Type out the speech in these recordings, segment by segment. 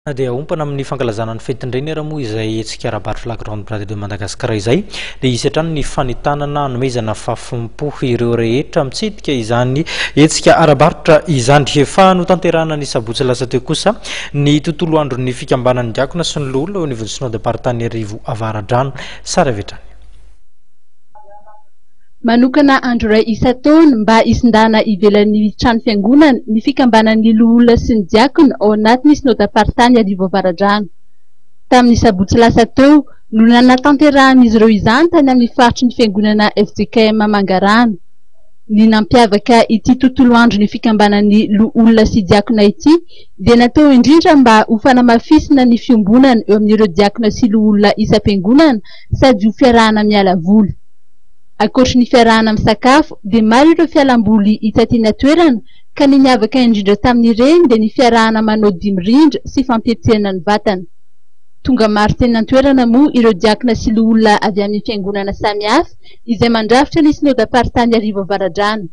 Na dia ompana amin'ny fankalazana ny fetin-dreny ara moa izay hetsika ara-barotra La Grande Parade de Madagascar izay dia hisy hatrany ny fanentanana hanomezana fahafom-po ireo rehetra mitsidika izany hetsika ara-barotra izany. Efa notanterahana ny sabotsy lasa teo kosa ny tontolo andron'ny fikambanan'ny diakona sy ny loholona eo anivon'ny Synodam-paritany Iarivo Avaradrano. Sary avy hatrany. Manokana andro iray isan-taona mba hisindana ivelan'ny trano fiangonana ny fikambanan'ny loholona sy ny diakona ao anatin'ny Synodam-paritany Iarivo Avaradrano. Tamin'ny sabotsy lasa teo no nanatanterahan'izy ireo izany tany amin'ny faritry ny fiangonana fjkm Mangarano. Ny nampiavaka ity tontolo andron'ny fikambanan'ny loholona sy diakona ity dia natao indrindra mba ho fanamafisina ny fiombonana eo amin'ireo diakona sy loholona isam-piangonana sady ho fiarahana miala voly. Ankoatry ny fiarahana misakafo dia maro ireo fialamboly hita teny an-toerana ka ny niavaka indrindra tamin'ireny dia ny fiarahana manao dihy mirindra sy fampihetsehana ny vatana. Tonga maro teny an-toerana moa ireo diakona sy loholona avy amin'ny fiangonana samihafa izay mandrafitra ny synodam-paritany Iarivo Avaradrano.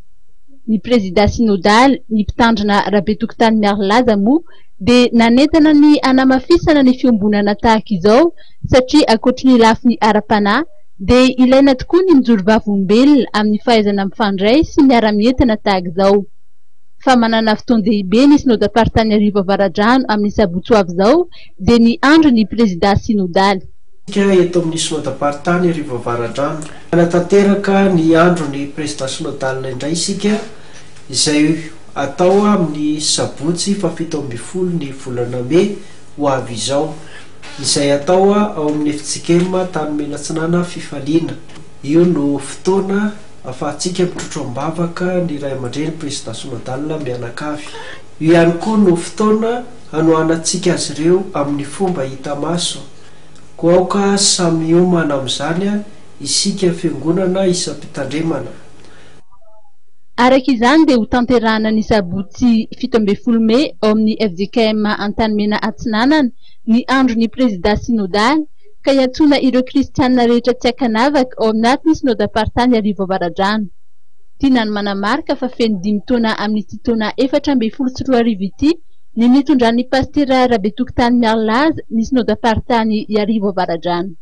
Ny prezida synodaly, ny mpitandrina Rabetokotany Miarilaza moa dia nanentana ny hanamafisana ny fiombonana tahaka izao satria ankoatry ny lafiny ara-panahy dia ilaina tokoa ny mijoro vavolombelona amin'ny fahaizana mifandray sy miara-mientana tahaka izao. Fa manana fotoan-dehibe ny Synodam-paritany Iarivo Avaradrano amin'ny sabotsy ho avy izao dia ny andron'ny Prezida Synodaly. Isika eto amin'ny Synodam-paritany Iarivo Avaradrano. Hanatanteraka ny andron'ny Prezida Synodal indray isika izay atao amin'ny sabotsy fahafito ambinifolo ny volana mey ho avy izao. Izay atao ao amin'ny fjkm Antanimena Atsinanana Fifaliana. Io no fotoana afahantsika mitrotro am-bavaka ny ray aman-dreny Prezida Synodal mianakavy. Io ihany koa no fotoana hanohanantsika azy ireo amin'ny fomba hita maso. Koa aoka samy hiomana amin'izany isika Fiangonana isam-pitandremana. Araka izany dia hotanterahana ny sabotsy 17 mey ao amin'ny fjkm Antanimena Atsinanana ny andron'ny Prezida Synodaly ka iantsoana ireo kristianina rehetra tsy ankanavaka ao anatin'ny Synodam-paritany Iarivo Avaradrano. Tiana ny manamarika fa feno dimy taona amin'ity taona 2014 ity ny nitondran'ny Pasitera Rabetokotany Miarilaza ny Synodam-paritany Iarivo Avaradrano.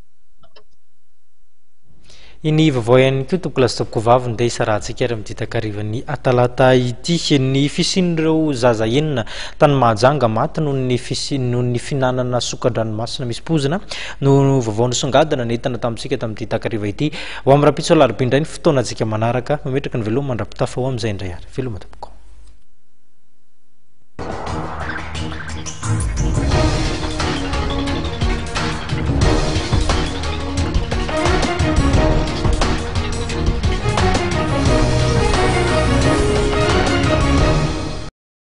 Iny vaovao ihany koa tompoko lahy sy tompoko vavy ndeha hisarahantsika ary amin'ity takarivan'ny talata ity ny fisian'ireo zaza enina tany Mahajanga maty noho ny fisian'ny noho ny fihinanana soka-dranomasina misy poizina no vaovao nisongadina nentana tamintsika tamin'ity takariva ity. Ho amin'ny rahampitso alarobia indray ny fotoanantsika manaraka. Mametraka ny veloma mandra-pitafa ho amin'izay indray ary. Veloma tompoko.